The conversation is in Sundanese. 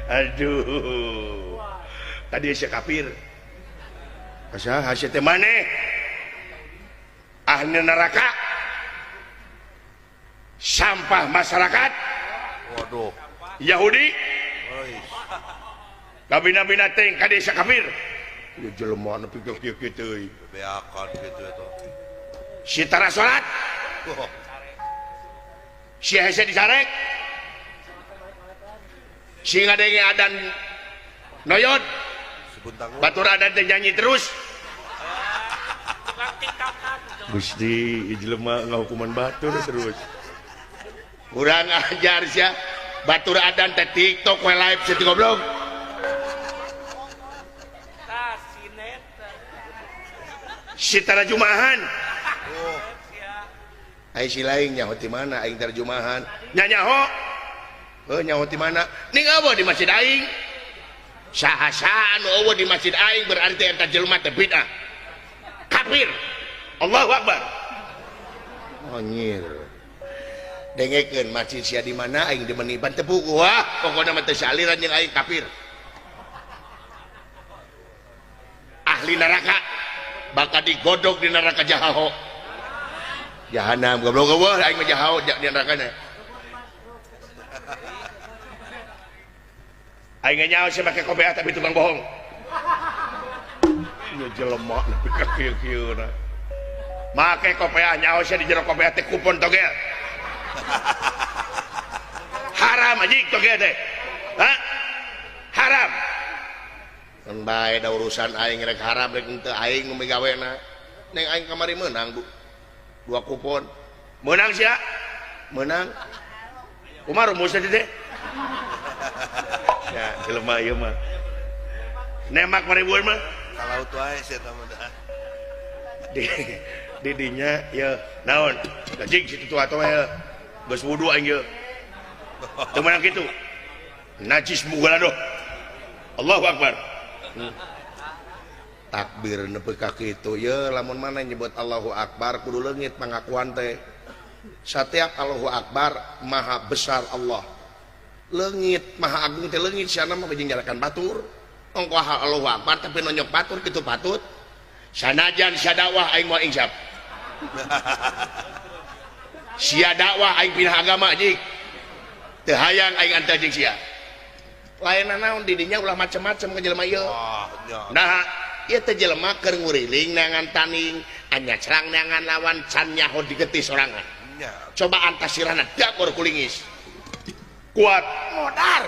Aduh. Tadi sia kafir. Asa sia teh maneh? Ahli neraka. Sampah masyarakat. Waduh. Yahudi. Kabina-bina teh ka sia kafir. Ieu jelema nepi ka kieu-kieu teuy. Beakan kitu eta. Si tara salat. Si hese disarek. Si ngadenge adan noyot. Batur adan teh nyanyi terus. Gusti jelema ngahukuman batur terus. Kurang ajar sia. Batur adan teh TikTok we live sia goblok. Si tarajumahan. Ai si lain nyaho ti mana aing tarjumahan. Nya nyaho. Heuh nyaho ti mana? Ning eueuh di masjid aing. Saha-saha anu eueuh di masjid aing berarti eta jelema teh bid'ah. Kafir. Allahu Akbar. Anjir. Dengekeun masjid sia di mana aing dimeniban teu puguh wah pokona mah teu saliran jeung aing kafir. Ahli neraka bakal digodog di neraka jahaho. Jahanam goblok eueuh aing mah jahaho di nerakana. Aing nyaho sia make kopiah tapi tukang bohong. Ieu jelema nepi ka kieu-kieuna. Make kopiah nyaho sia di jero kopiah teh kupon togel. Haram anjing togel teh. Hah? Haram. Kan bae da urusan aing rek haram rek henteu aing nu migawena. Neng aing kamari meunang Bu. 2 kupon. Meunang sia? Meunang. Kumaha rumusna teh? Ya, jelema ieu mah. Nembak maribuan mah. Kalau wae sia tah mah. Di dinya ieu naon? Gajing situ atuh we. Geus wudu aing ieu. Teu meunang kitu. Najis mugaladoh. Allahu Akbar. Takbir nepi ka kitu ye lamun mana nyebut Allahu Akbar kudu leungit pangakuan teh. Satiap Allahu Akbar maha besar Allah. Leungit maha agung teh leungit siana mah jeung jarakan batur. Ongkoh Allahu Akbar tapi nonyok batur kitu patut. Sanajan sia dakwah aing moal insaf. Sia dakwah aing pindah agama jik. Teu hayang aing antah jeung sia. Lain naon di dinya ulah macem-macem ka jelema ieu. Nah, ieu teh jelema keur nguriling neangan taning, anyacrang neangan lawan can nyaho digetih sorangan. Coba antasirana dagor kulingis. Kuat modar.